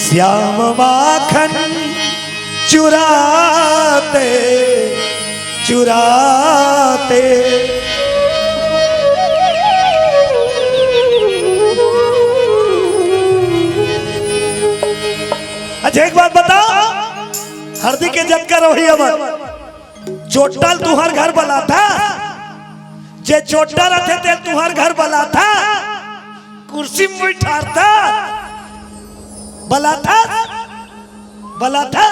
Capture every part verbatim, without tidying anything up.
श्याम माखन चुराते चुराते। अच्छा, एक बात बताओ, हरदी के जतका रहोही हमर, चोट्टा ल तुंहर घर बलाथा, जे चोट्टा रथे तेल तुंहर घर बलाथा, कुर्सी म बइठारथा, बलाथा, बलाथा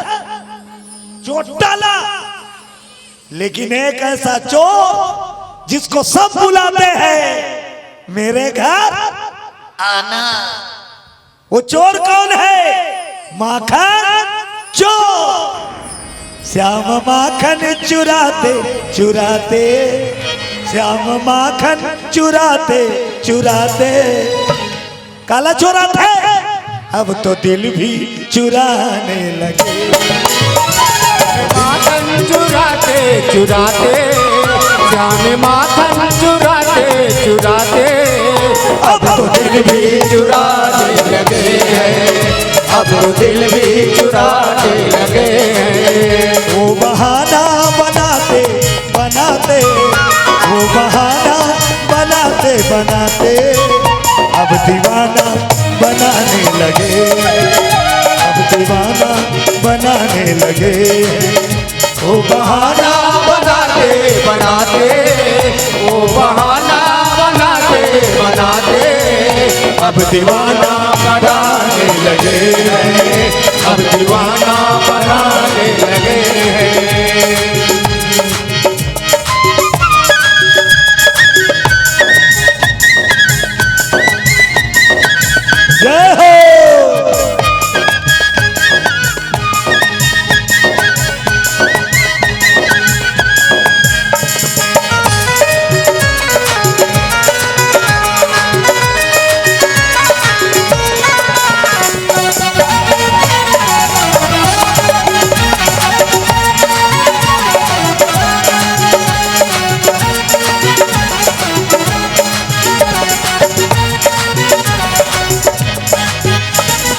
चोट्टा ला। लेकिन एक ऐसा चोर जिसको सब बुलाते हैं, मेरे घर आना। वो चोर कौन है? माखन चोर। श्याम माखन चुराते चुराते, श्याम माखन चुराते चुराते। काला चोराथे, अब तो दिल भी चुराने लगे। माखन चुराते चुराते, श्याम माखन चुराते चुराते, अब तो दिल भी चुराने लगे हैं, अब तो दिल भी चुराने लगे हैं। वो बहाना बनाते बनाते, वो बहाना बनाते बनाते, अब दीवाना बनाने लगे, अब दीवाना बनाने लगे। वो बहाना बनाते बनाते, वो बहाना बनाते बनाते, अब दीवाना बनाने लगे हैं, अब दीवाना बनाने लगे हैं। जय हो।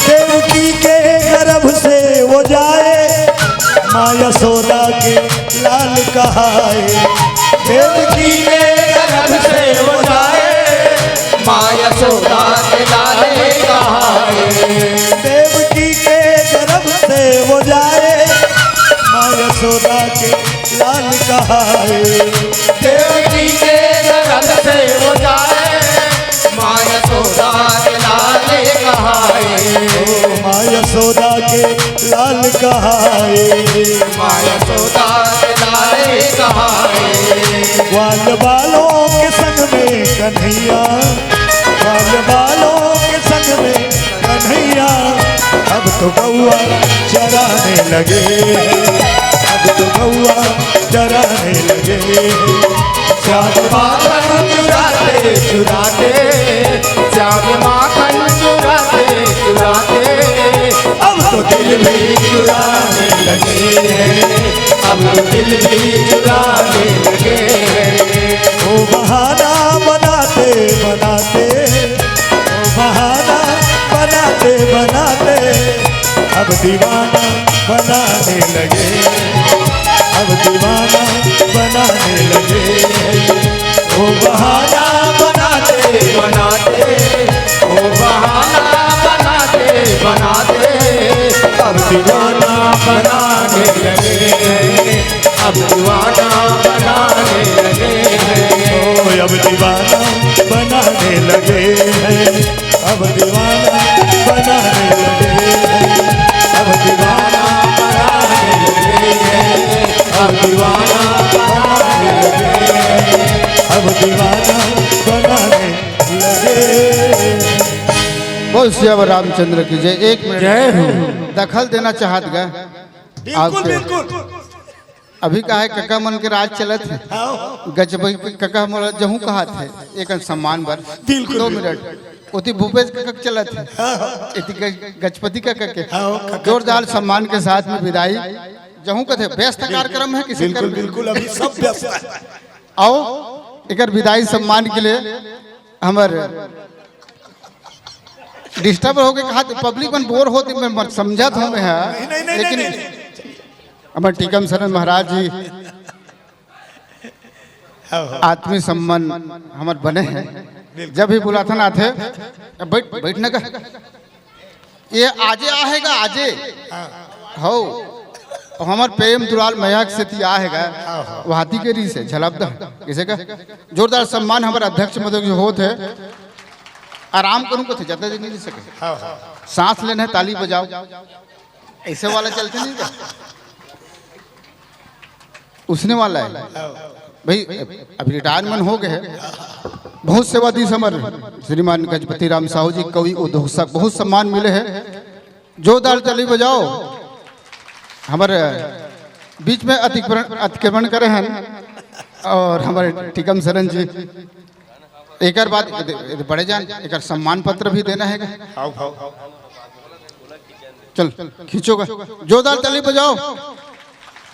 देवकी के गर्भ से वो जाए, माँ यशोदा के लाल कहाए। देवकी के गर्भ से वो जाए, माँ यशोदा के लाल कहाए। देवकी के गर्भ से वो जाए, माँ यशोदा के लाल कहाए। देवकी के गर्भ से वो जाए, माँ यशोदा के लाल कहाए। ओ माँ यशोदा के लाल कहाए। माँ यशोदा के लाल कहाए। ग्वाल बालों के संग में कन्हैया, ग्वाल बालों के संग में कन्हैया, अब तो गौआ चराने लगे, अब तो गौआ चराने लगे। श्याम माखन चुराते चुराते, श्याम माखन चुराते चुराते, अब तो दिल भी चुराने लगे हैं, अब तो दिल भी चुराने लगे हैं। वो बहाना बनाते बनाते, वो बहाना बनाते बनाते, अब दीवाना बनाने लगे, अब दीवाना बनाने लगे। वो बहाना बनाते बनाते, वो बहाना बनाते बनाते, अब दीवाना बनाने लगे, अब दीवाना बनाने लगे हैं। ओ, अब दीवाना बनाने लगे हैं, अब दीवाना बनाने लगे हैं, अब दीवाना बनाने लगे हैं, अब दीवाना बनाने लगे हैं, अब दीवाना बनाने लगे। बोल सियावर रामचंद्र की जय। एक मिनट जय हो। दखल देना चाहत गा। बिल्कुल, आपके बिल्कुल। अभी का हे, कका मन के राज चलत हे। हाँ। गजपति कका मोला जहूँ कहत हे, एक सम्मान बर। बिल्कुल, दो बिल्कुल। मिनट। ओती भूपेश कका के चलत हे। हाँ। एती गज-, गजपति कका के। हाँ, कका। जोरदार सम्मान के साथ में विदाई। जहूँ कथे, व्यस्त बिल्कुल। कार्यक्रम हे किसी बिल्कुल, कर्म। बिल्कुल, अभी सब व्यस्त हे। आओ, एकर विदाई सम्मान के लिए हमर डिस्टर्ब हो के कहा, पब्लिक मन बोर होत हे, मैं समझत हंव मैं ह। नहीं, नहीं, नहीं, लेकिन नहीं, नहीं। हमर टीकम सरन महाराज जी हाँ, हाँ। आत्मीय सम्मान हमर बने हे। बिल्कुल। जब भी बुलाथन आथे, "बैठ, बैठ ना का।" ये आजे आहे गा, आजे। हाँ। हो। हमर प्रेम दुलार मया के सेती आहे गा। हाँ, हाँ। वहाती के रीस हे, झलक दा। किसे का? जोरदार सम्मान हमर अध्यक्ष महोदय के होत हे। आराम करूं कथे, ज्यादा देर नहीं सके। हाँ, हाँ। सांस लेना हे, ताली बजाओ। ऐसे वाला चलते नहीं का? उसने वाला हे। हाँ। भाई, अभी रिटायरमेंट हो गए हे। बहुत सेवा दीस हमर श्रीमान गजपति राम साहू जी, कवि उद्घोषक, बहुत सम्मान मिले हे। जोरदार ताली बजाओ। हमर बीच में अतिक्रमण, अतिक्रमण करे हैं और हमर टीकम सरन जी। एकर बाद एदे, एदे बड़े जान, एकर सम्मान पत्र भी देना हे। आओ, आओ। चल, खींचो गा। जोरदार ताली बजाओ।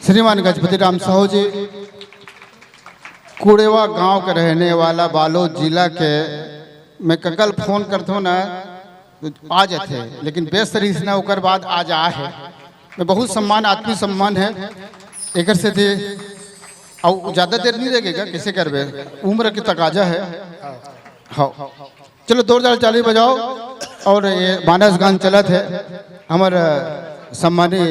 श्रीमान गजपति राम साहू जी, कुड़ेवा गांव के रहने वाला, बालोद जिला के। मैं ककल फोन करथों ना, तो आ जाथे, लेकिन व्यस्त रहिस ना, ओकर बाद आज आ हे। मैं बहुत सम्मान, आत्मीय सम्मान हे, एकर सेती अउ ज्यादा देर नहीं लगेगा, कैसे करबे, उम्र के तकाजा हे। हाँ, चलो, जोरदार ताली बजाओ और ये मानस गान चलत हे, हमर, अ, सम्मानी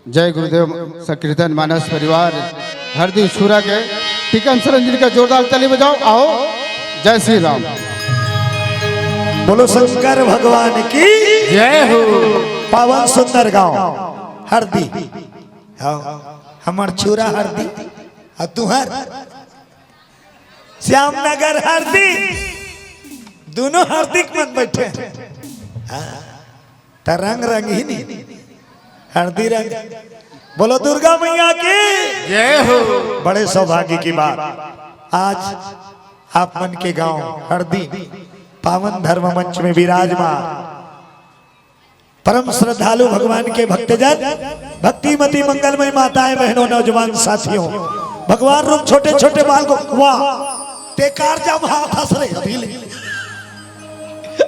जय गुरुदेव संकीर्तन मानस परिवार हरदी छुरा के टीकम सरन जी का जोरदार ताली बजाओ। आओ, जय श्री राम। बोलो शंकर भगवान की जय हो। पावन सुंदर गांव हरदी। हाँ, हमर छुरा हरदी, अउ तुहर श्याम नगर हरदी, दोनों हरदी के मन बैठे हे। हाँ, त रंग रंग ही नहीं, हरदी रंग। बोलो दुर्गा मैया की जय हो। बड़े सौभाग्य की बात, आज आप मन के गांव हरदी पावन धर्म मंच में विराजमान परम श्रद्धालु भगवान के भक्तजन, भक्तिमती मंगलमय माताएं, बहनों, नौजवान साथियों, भगवान रूप छोटे छोटे बाल को, वाह, ते कार जाम हाथ हंस रहे अभी ले।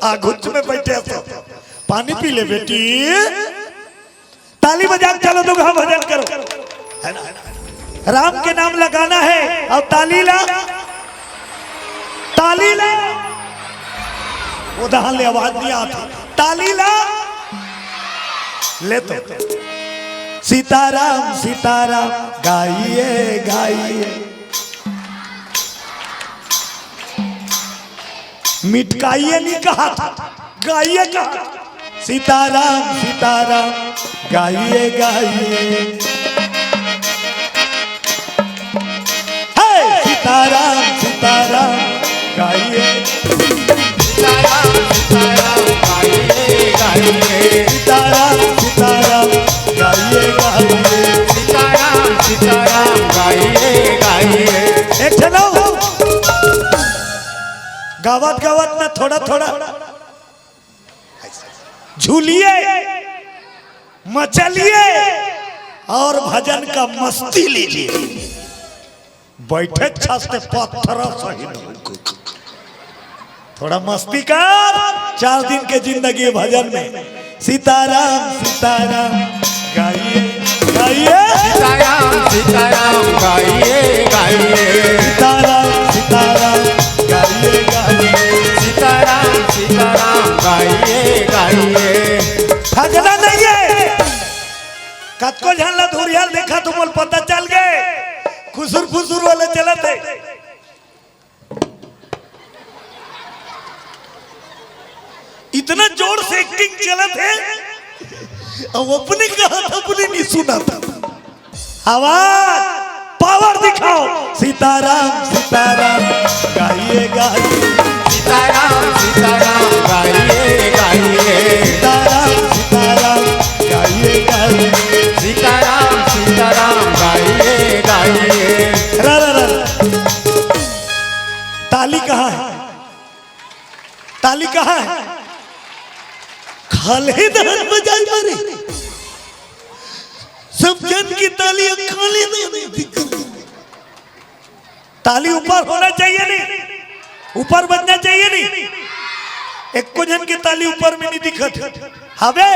आगुच में बैठे तो पानी पी ले बेटी। ताली बजा के चलो, दुगहा भजन करो, है ना? राम के नाम लगाना है और ताली ला, ताली ला। उधार ले आवाज नहीं आती। ताली ला। ले तो। सीताराम, सीताराम, गाइए, गाइए। मिटकाइए नहीं कहा था, गाइए कहा। सीताराम, सीताराम, गाइए, गाइए। हे, सीताराम, सीताराम, गाइए। सीताराम, सीताराम, गाइए, गाइए। सीताराम, सीताराम, गाइए, गाइए। सीताराम, सीताराम, गाइए, गाइए। एक ठे अउ। गावत गावत ना थोड़ा थोड़ा झूलिए, मचलिए और भजन का मस्ती लीजिए। बैठे छास्ते पत्थर सही न। थोड़ा मस्ती कर, चार दिन के जिंदगी भजन में। सीताराम, सीताराम, गाइए, गाइए। सीताराम, सीताराम, गाइए, गाइए। सीताराम, सीताराम, गाइए, गाइए। सीताराम, सीताराम, गाइए, गाइए। थकना नहीं है। कतको झन ला धुरिया देखा तो मोल पता चल गए, खुसुर फुसुर वाले चलत हे। इतना जोर से एक्टिंग चलत हे, अब अपने कहा था, अपने नहीं सुना था। आवाज, पावर दिखाओ। सीताराम, सीताराम, गाइए, गाइए। सीताराम, सीताराम, गाइए, गाइए। सीताराम, सीताराम, गाइए, गाइए। सीताराम, सीताराम, गाइए, गाइए। रा, रा, रा, रा। ताली कहाँ है? ताली कहाँ है? खाले धान बजाई मारे। सब जन की ताली खाले धान। ताली ऊपर होना चाहिए नहीं? ऊपर बजना चाहिए नहीं? एको झन के ताली ऊपर में नहीं दिखत हवे।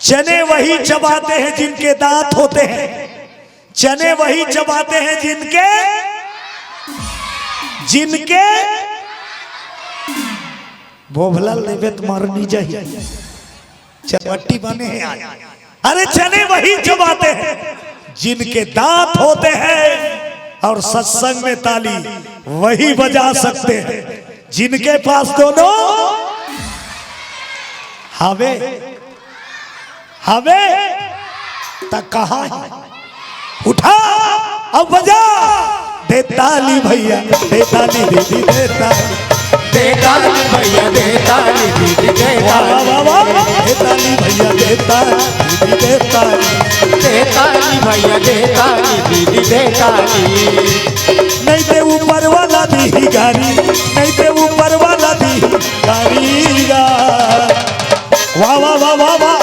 चने वही चबाते हैं जिनके दांत होते हैं, चने वही चबाते हैं जिनके, जिनके बोभला लेबे त मरनी जाही। चपट्टी बने हैं आज। अरे चने वही चबाते हैं जिनके दांत होते हैं, और सत्संग में ताली वही बजा सकते हैं जिनके पास दोनों हवे, हवे त कहाँ है? उठा, अब बजा। दे ताली भैया, दे ताली दीदी, दे ताली। दे ताली भैया, दे ताली दीदी, दे वाह, वाह, ताली। वाह, वाह। दे ताली भैया, दे ताली दीदी, दे ताली। दे ताली भैया, दे ताली दीदी, दे ताली। नहीं ते ऊपर वाला दी गारी, नहीं ते ऊपर वाला दी गारी गा। वाह, वाह, वाह, वाह, वाह।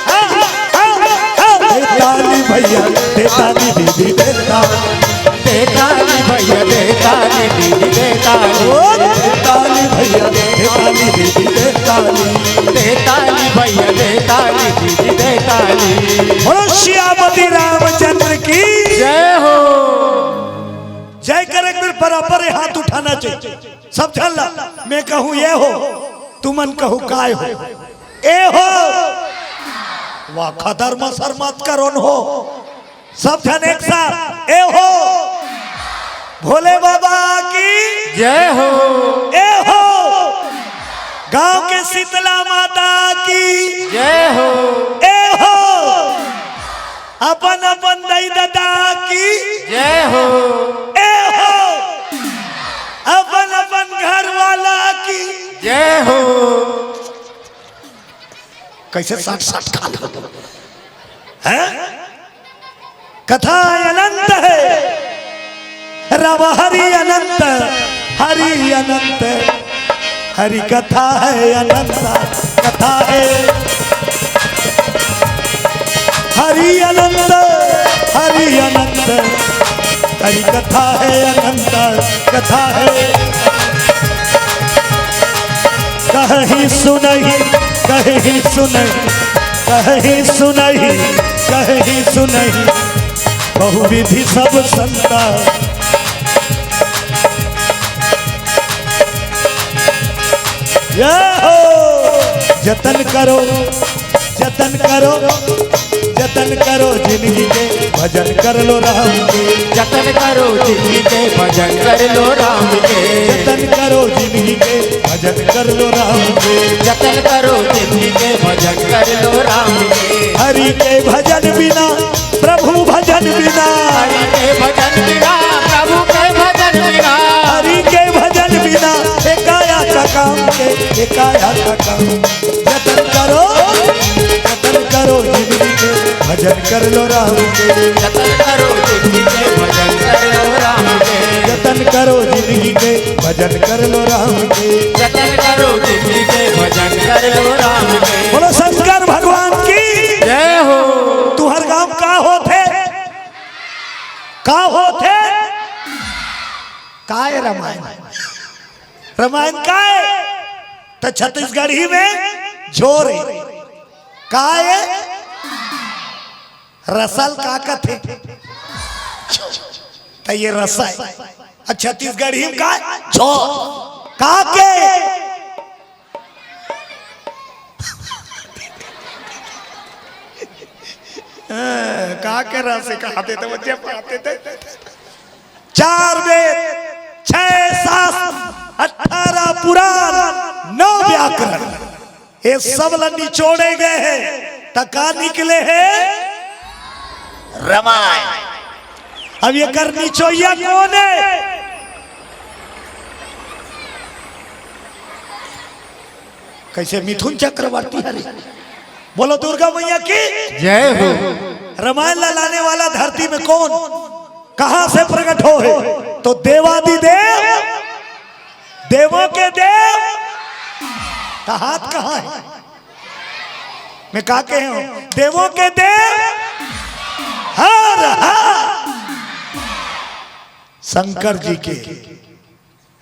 हाँ, हाँ, हाँ, हाँ। दे ताली भैया, दे ताली दीदी, दे ताली। दे ताली भैया, दे ताली दीदी, दे ताली। ओ, दे ताली भैया, दे ताली दीदी, दे ताली। दे ताली भैया, दे ताली दीदी, दे ताली। बोलो सियापति रामचंद्र की जय हो। जय कर, एक बेर बराबर हाथ उठाना चाहिए। सब झन ला, मैं कहूँ ए हो, तुमन कहू काय हो। ए हो, वाह, खदर मसर मत करो न हो। सब झन एक साथ, ए हो, भोले बाबा की जय हो। ए हो, गांव के शीतला माता की जय हो। ए हो, अपन अपन दाई ददा की जय हो। ए हो, अपन अपन घर वाला की जय हो। कैसे साठ साठ खा लो? हैं? कथा अनंत है, रब हरि अनंत, हरि अनंत, हरि कथा है अनंत, कथा है। हरि अनंत, हरि अनंत, हरि कथा है अनंत, कथा है। कहीं सुनही, कहीं सुनही, कहीं सुनही, कहीं सुनही, बहुविधि सब संता। जय हो। जतन करो, जतन करो, जतन करो जिंदगी के, भजन कर लो राम के। जतन करो जिंदगी के, भजन कर लो राम के। जतन करो जिंदगी के, भजन कर लो राम के। जतन करो जिंदगी के, भजन कर लो राम के। हरि के भजन बिना, प्रभु भजन बिना। हरि के भजन बिना, प्रभु के भजन बिना। हरि के भजन बिना, ए काया का काम के, ए काया का काम। जतन करो, जतन करो जिंदगी के, भजन कर लो राम के। जतन करो जिंदगी के, भजन कर लो राम के। जतन करो जिंदगी के, भजन कर लो राम के। जतन करो जिंदगी के, भजन कर लो राम के। बोलो शंकर भगवान की जय हो। तुहर गांव का होथे? का होथे? काय रमायन? रमायन काय? त छत्तीसगढ़ी में झोरे। काय? रसल का कथे? त ये रसा है। अच्छा, छत्तीसगढ़ी में का? झो। का के? हाँ, का के रस कहाथे त बच्चे पाते थे। चार वेद, छह शास्त्र, अठारह पुराण, नौ व्याकरण, ये सब ला निचोड़े गए हे, त का निकले हे? रमायन। अब एकर निचोइया कोन हे? कैसे मिथुन चक्रवर्ती हरे? बोलो दुर्गा मैया की जय हो। रमायन ला लाने वाला धरती में कौन, कहां से प्रकट होहे? तो देवादिदेव, देवों के देव। त हाथ कहां हे? मैं का कहे हूं? देवों के देव। हर हर शंकर जी के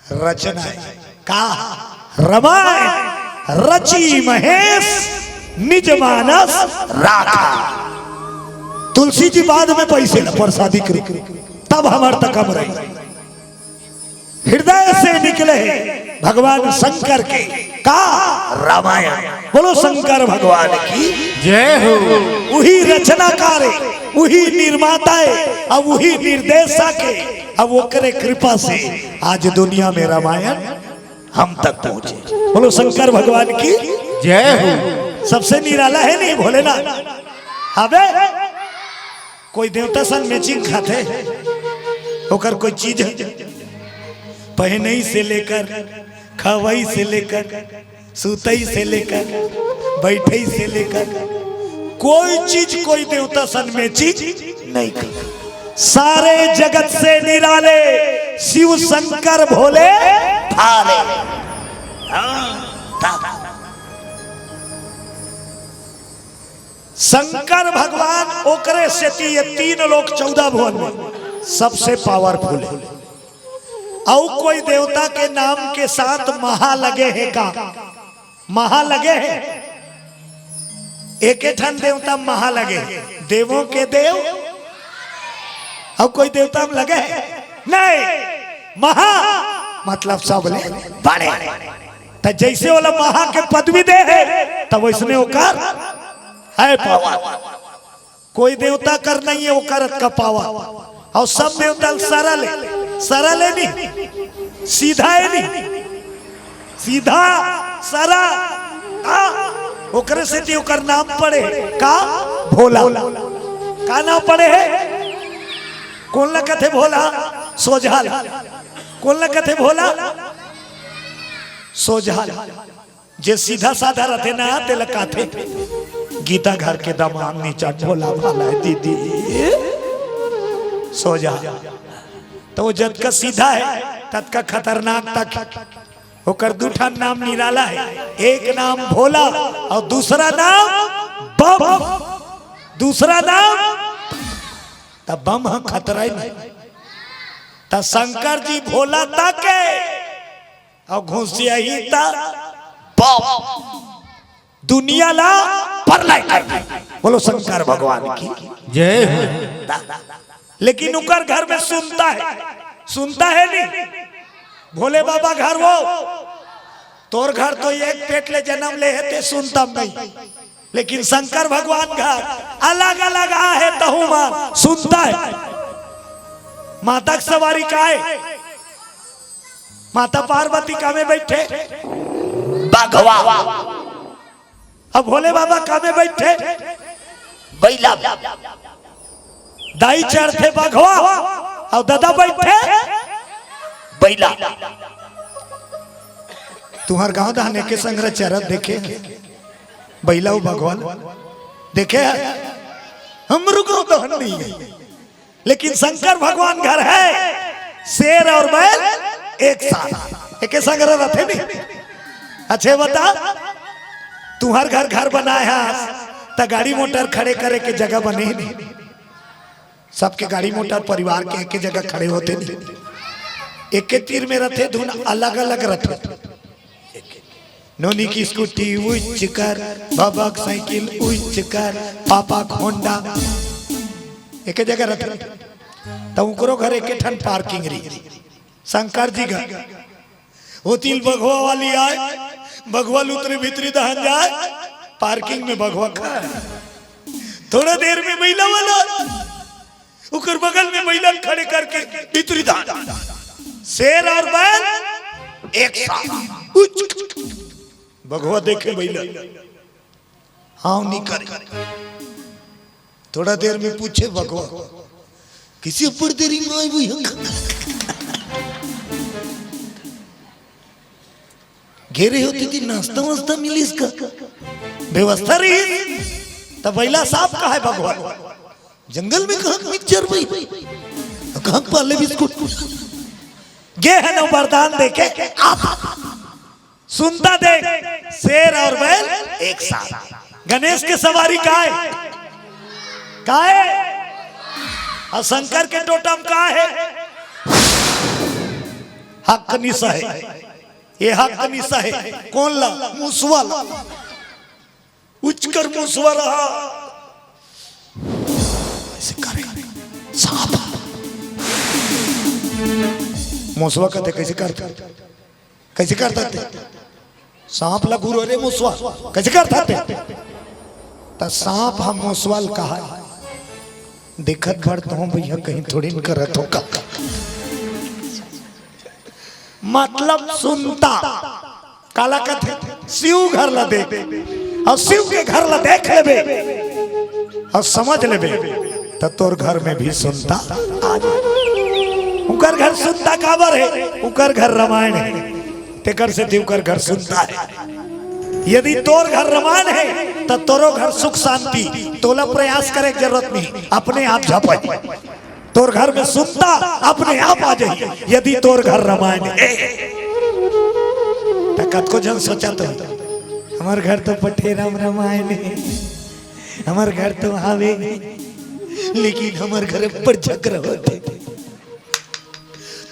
रचना हे। का? रामायण रची महेश निज मानस राखा। तुलसी जी बाद में पैसे ला प्रसादी करी, तब हमर तक हम रही। हृदय से निकले भगवान शंकर के का? रामायण। बोलो शंकर भगवान की। जय हो। वही रचनाकार है, वही निर्माता है, अब वही निर्देशक है। अब ओकरे कृपा से आज दुनिया में रामायण हम तक पहुंचे। बोलो शंकर भगवान की। जय हो। सबसे निराला है नहीं भोलेनाथ। अबे कोई देवता सन मैचिंग खाथे, ओकर कोई चीज है? पहनई से लेकर, खवई से लेकर, सुतई से लेकर, बैठई से लेकर, कोई चीज कोई देवता सन मैचिंग नहीं कर। सारे जगत से निराले शिव शंकर भोले भाले। हाँ, ता- शंकर भगवान ओकरे सेती ये तीन लोक चौदह भुवन में सबसे पावरफुल है। अउ कोई देवता के नाम के साथ महा लगे है का? महा लगे है। एके ठन देवता महा लगे है, देवों के देव। अउ कोई देवता में लगे है? नहीं। महा मतलब सबले बड़े। त जैसे वाला महा के पदवी दे है, तब वैसने ओकर है पावर। कोई देवता कर नहीं है ओकर अतका पावर। अउ सब देवता सरल है, सरल है नहीं, सीधा है नहीं, सीधा सरल। हाँ, ओकरे सेती ओकर नाम पड़े का? भोला। का नाम पड़े है? कोन ला कथे भोला? सोझा ला। कोन ला कथे भोला? सोझा ला। जे सीधा साधा रथे ना, तेला काथे गीता घर के दमांद नीचा भोला भाला है दीदी। सोझा। तो वो जतका सीधा है, ततका खतरनाक तक। ओकर दू ठन नाम निराला है, एक नाम भोला अउ दूसरा नाम बम। दूसरा नाम त बम ह खतरा ही नहीं। त शंकर जी भोला तक है अउ घुसियाही त बम दुनिया ला परलय कर दे। बोलो शंकर भगवान की। जय हो। लेकिन ओकर घर में सुनता है, सुनता है नहीं। भोले बाबा घर वो, तोर घर तो एक पेट ले जन्म ले है ते सुनता नहीं, लेकिन शंकर भगवान घर अलग अलग आ है तहू मा सुनता है। माता के सवारी काय? माता पार्वती कामे बैठे? बघवा। अब भोले बाबा कामे बैठे? बैला। दाई चढ़थे बघवा अउ ददा बैठे बैला। तुंहर गांव धाने के संग चरत देखे बैला अउ बघवा देखे? हमरो गांव धान नहीं है। लेकिन शंकर भगवान घर है, शेर और बैल एक साथ, एके संग रथे नहीं। अच्छा बता, तुंहर घर, घर बनाए हस, त गाड़ी मोटर खड़े करे के जगह बने नहीं। सबके गाड़ी मोटर परिवार के एके जगह खड़े होते नहीं, एके तीर में रथे, धुन अलग अलग रथे। नोनी की स्कूटी उच्च कर, बाबा की साइकिल उच्च कर, पापा की होंडा, एके जगह रथे। त उकरो घर एके ठन पार्किंग रही, शंकर जी घर। ओतिल बघवा वाली आए, बघवा ल उतरे भीतरी दहन जाए, पार्किंग में बघवा खड़ा है। थोड़ा देर में बैला वाला, ओकर बगल में बैला ल खड़े करके भीतरी दहन। शेर और बैल एक साथ। उच। बघवा देखे बैला, हाँ नहीं करे। थोड़ा देर में पूछे बघवा, किसी ऊपर तेरी माँ वो यहाँ घेरे होती थी, नाश्ता वास्ता मिली इसका व्यवस्था रही। तब बैला साफ कहा है बघवा, जंगल में कहा मिक्सचर भाई, कहा पाले बिस्कुट। गे है ना वरदान देके आप सुनता देख, शेर और बैल एक साथ। गणेश के सवारी काय? काय? और शंकर के टोटम का है? हक निस है। ये हक निशा है। कौन ला? मुसवा ला। उचकर मुसवा रहा। ऐसे करे। सांप। मुसवा कहते कैसे करता? कैसे करता ते? सांप ला गुरु रे मुसवा। कैसे करता ते? त सांप हम मुसवा ल कहा। देखत भर तो भैया कहीं थोड़ी न करत हो का। मतलब सुनता। काला कथे? शिव घर ला देख। अउ शिव के घर ला देख लेबे अउ समझ लेबे, त तोर घर में भी सुनता आ जाए। उकर घर सुनता काबर है? उकर घर रामायण है, तेकर से उकर घर सुनता है। यदि तोर घर रामायण है, त तोरो घर सुख शांति, तोला प्रयास करे के जरूरत नहीं, अपने आप झपट। तोर घर में सुनता अपने आप आ जाही, यदि तोर घर रामायण है। त कतको झन सोचत हो, हमर घर तो पठेराम रामायण है, हमर घर तो हावे, लेकिन हमर घर पर झगड़ा होथे।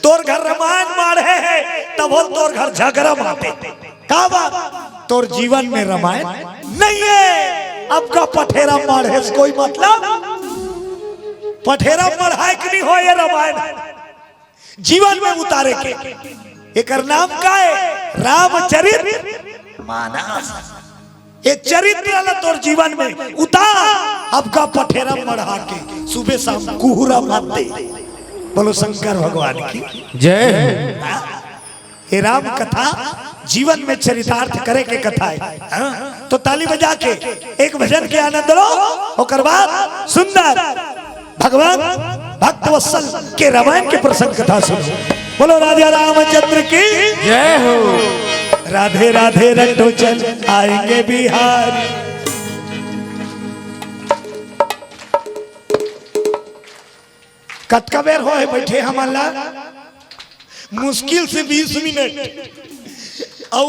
तोर घर रामायण माढ़े है, तभो तोर घर झगड़ा माढ़े। का बात? तोर जीवन में रामायण नहीं है। अब का पठेराम माढ़े से कोई मतलब? पठेराम माढ़े के नहीं हो ये रामायण, जीवन में उतारे के। एकर नाम का है? रामचरित मानस। ये चरित्र ला तोर जीवन में उतार। अब का पठेराम माढ़े के सुबह शाम कुहरा मत दे। बोलो शंकर भगवान की। जय हो। ये राम कथा जीवन में चरितार्थ करे के कथा है। हाँ? तो ताली बजा के एक भजन के आनंद लो, ओकर बाद सुंदर भगवान भक्त वत्सल के रामायण के प्रसंग कथा सुनो। बोलो राजा रामचंद्र की। जय हो। राधे राधे रटो चल आएंगे बिहारी। कतका बेर होए बैठे हमन ला? मुश्किल से बीस मिनट। अउ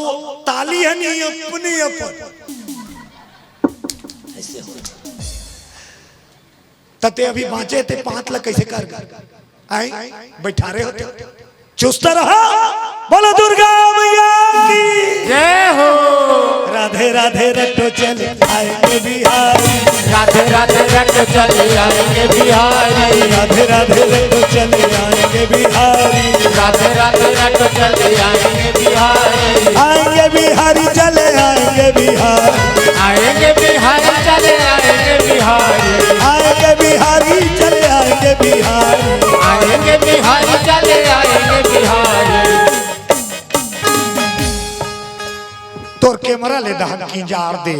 ताली है नहीं अपने अपन। तते अभी बाँचे ते पाँत ला कैसे कर? आई बैठा रहे होते। चुस्त रहा। बोलो दुर्गा मैया की। जय हो। राधे राधे रटो चले आएंगे बिहारी। राधे राधे रटो चले आएंगे बिहारी। राधे राधे रटो चले आएंगे बिहारी। राधे राधे रटो चले आएंगे बिहारी। आएंगे बिहारी चले आएंगे बिहारी। आएंगे बिहारी चले आएंगे बिहारी। आएंगे बिहारी चले आएंगे बिहारी। आएंगे बिहारी चले आएंगे बिहारी। तोर कैमरा ले दहन की जार दे।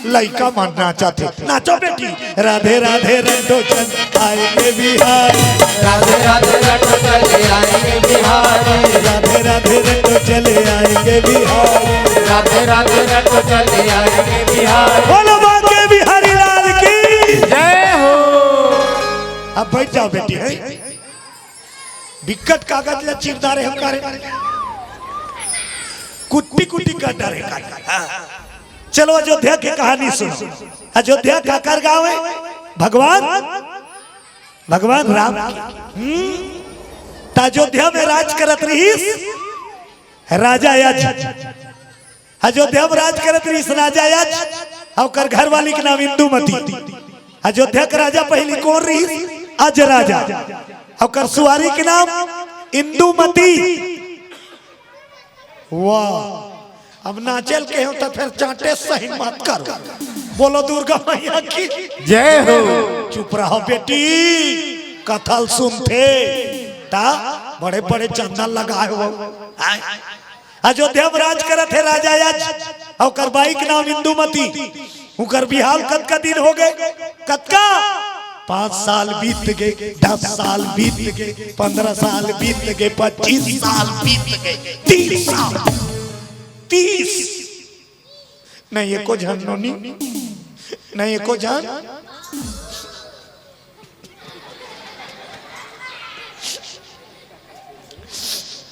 लइका मन नाचत हे, नाचो बेटी। राधे राधे रटो चल आएंगे बिहारी। राधे राधे रटो चले आएंगे बिहारी। राधे राधे रटो चले आएंगे बिहारी। राधे राधे रटो चले आएंगे बिहारी। बोलो बांके बिहारी लाल की। जय हो। अब बैठ जाओ बेटी, है बिक्कट कागज ला चिर डारे हम का रे। कुट्टी कुट्टी कर डारे का रे। हाँ। चलो अयोध्या के कहानी सुनो। अयोध्या काकर गाँव है? भगवान, भगवान राम की। हम्म। त अयोध्या में राज करत रहिस राजा यज। अयोध्या में राज करत रहिस राजा यज, अउ ओकर घरवाली के नाम इंदुमती। अयोध्या के राजा पहिली कोन रहिस? अज राजा। अउ ओकर सुवारी के नाम इंदुमती। वाह, अब नाचे ल कहेंव त फेर चांटे सही मत करो। बोलो दुर्गा मैया की। जय हो। चुप रहो बेटी, कथा ल सुनथे। त बड़े बड़े चंदन लगाए हो। आय। अयोध्या में राज करत हे राजा यज, अउ ओकर बाई के नाम इंदुमती। उकर बिहाव कतका दिन हो गे? कतका? पाँच साल बीत गे, दस साल बीत गे, पन्द्रह साल बीत गे, पच्चीस साल बीत गे, तीस साल, तीस। नहीं एको झन नोनी, नहीं एको झन।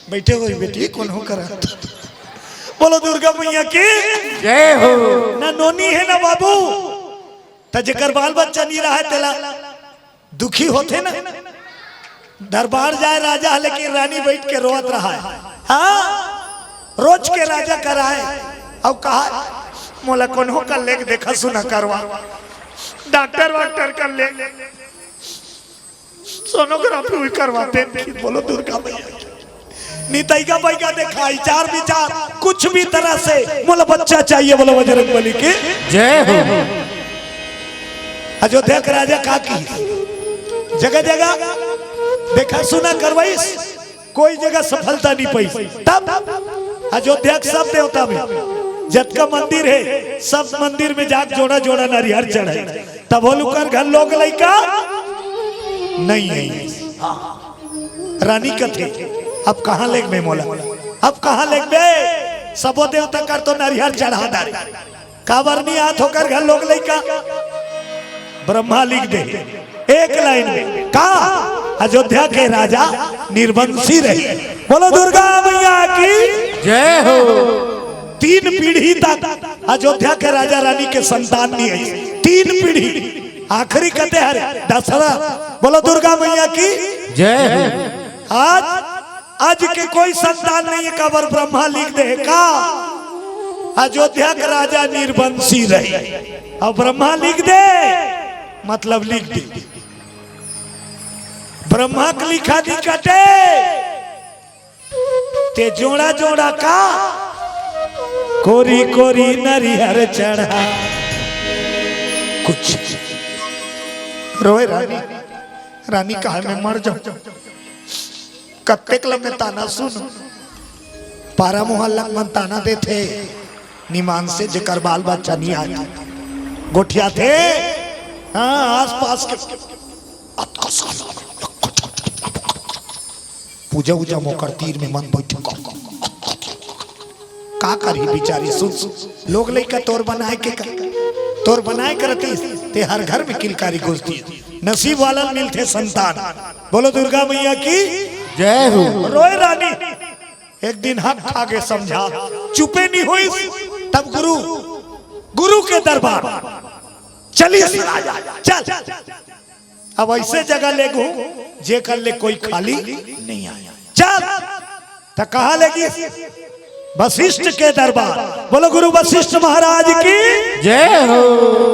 बैठे होही बेटी, कोनो करा। बोलो दुर्गा मैया की। जय हो। ना नोनी हे ना बाबू, त जेकर बाल बच्चा नहीं रहा हे तेला दुखी होथे ना। दरबार जाए राजा, लेकिन रानी बैठ के रोवत रहा हे। हाँ, रोज के राजा कराए, अउ कहा, "मोला कोनो कर लेके देखा सुना करवा, डॉक्टर वाक्टर कर ले, सोनोग्राफी भी करवाते।" बोलो दुर्गा मैया की। नितैगा बैगा देखा, विचार विचार, कुछ भी तरह से मोला बच्चा चाहिए। बोलो बजरंग बली की। जय हो। अयोध्या के राजा का की जगह जगह देखा सुना करवाइस, कोई जगह सफलता नहीं पाई। तब अयोध्या के सब देवता में जतका मंदिर है, सब मंदिर में जाके जोड़ा जोड़ा नारियर चढ़ाए। तब होलू कर घर लोग लइका नहीं है। रानी कथे, "अब कहाँ लेगबे मोला? अब कहाँ लेगबे?" सबो देवता कर तो नारियर चढ़ा डारे। काबर नहीं आत होकर घर लोग लइका? ब्रह्मा लिख दे एक लाइन में, का अयोध्या के राजा निर्वंशी रहे। बोलो दुर्गा मैया की। जय हो। तीन पीढ़ी तक अयोध्या के राजा रानी के संतान नहीं है। तीन पीढ़ी, आखिरी कते हरे दशरथ। बोलो दुर्गा मैया की। जय हो। आज, आज के कोई संतान नहीं है, काबर ब्रह्मा लिख दे का अयोध्या के राजा निर्वंशी रहे। अब ब्रह्मा लिख दे, मतलब लिख दे, ब्रह्मा के लिखा नहीं कटे। ते जोड़ा जोड़ा का कोरी कोरी नरियर चढ़ा। कुछ रोए रानी, रानी कहा, "मैं मर जाऊं।" कत्तेक लम्बे ताना सुन, पारा मोहल्ला मन ताना देथे, निमान से जेकर बाल बच्चा नहीं आए, गोठिया थे। हाँ, आसपास के पूजा उजा मोकर तीर में मन बैठ का करही बिचारी। सुन, सुन, लोग लइका तोर बनाए के कर, तोर बनाए करती, ते हर घर में किलकारी घुसती। नसीब वाला मिलथे संतान। बोलो दुर्गा मैया की। जय हो। रोए रानी, एक दिन हक खा के समझा, चुपे नहीं होइस। तब गुरु, गुरु के दरबार, "चलिस राजा, चल।" अब ऐसे जगह लेगहूं जेकर ले कोई खाली नहीं आया। चल, त कहा लेगिस? वशिष्ठ के दरबार। बोलो गुरु वशिष्ठ महाराज की। जय हो।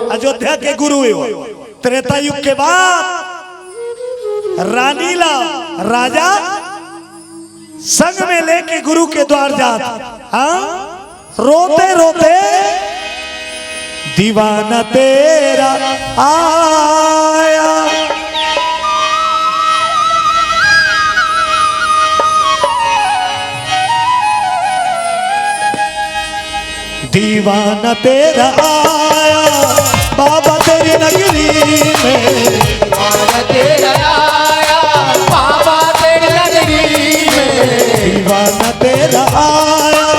अयोध्या के गुरु हो। त्रेता युग के बाद रानी ला राजा संग में लेके गुरु के द्वार जात। हाँ, रोते रोते दीवाना तेरा आया। दीवाना तेरा आया बाबा तेरी नगरी में। दीवाना तेरा आया बाबा तेरी नगरी में। दीवाना तेरा आया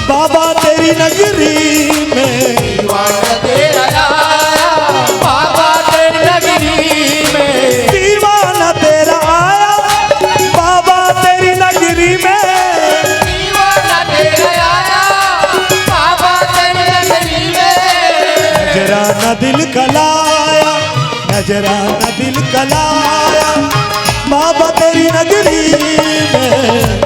बाबा तेरी नगरी में। दीवाना तेरा आया बाबा तेरी नगरी में। दीवाना तेरा आया बाबा तेरी नगरी में। दीवाना तेरा आया बाबा तेरी नगरी में। नजराना दिल का लाया, नजराना दिल का लाया बाबा तेरी नगरी में।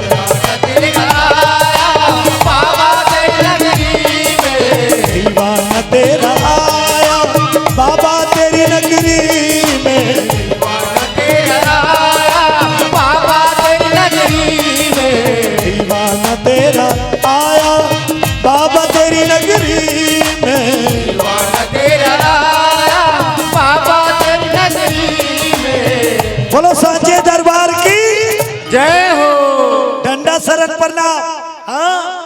दीवाना तेरा आया बाबा तेरी नगरी में। दीवाना तेरा आया बाबा तेरी नगरी में। बोलो सांचे दरबार की। जय हो। डंडा सरन प्रणाम। हाँ,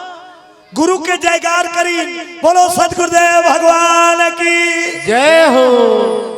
गुरु के जयकार करी। बोलो सतगुरुदेव भगवान की। जय हो।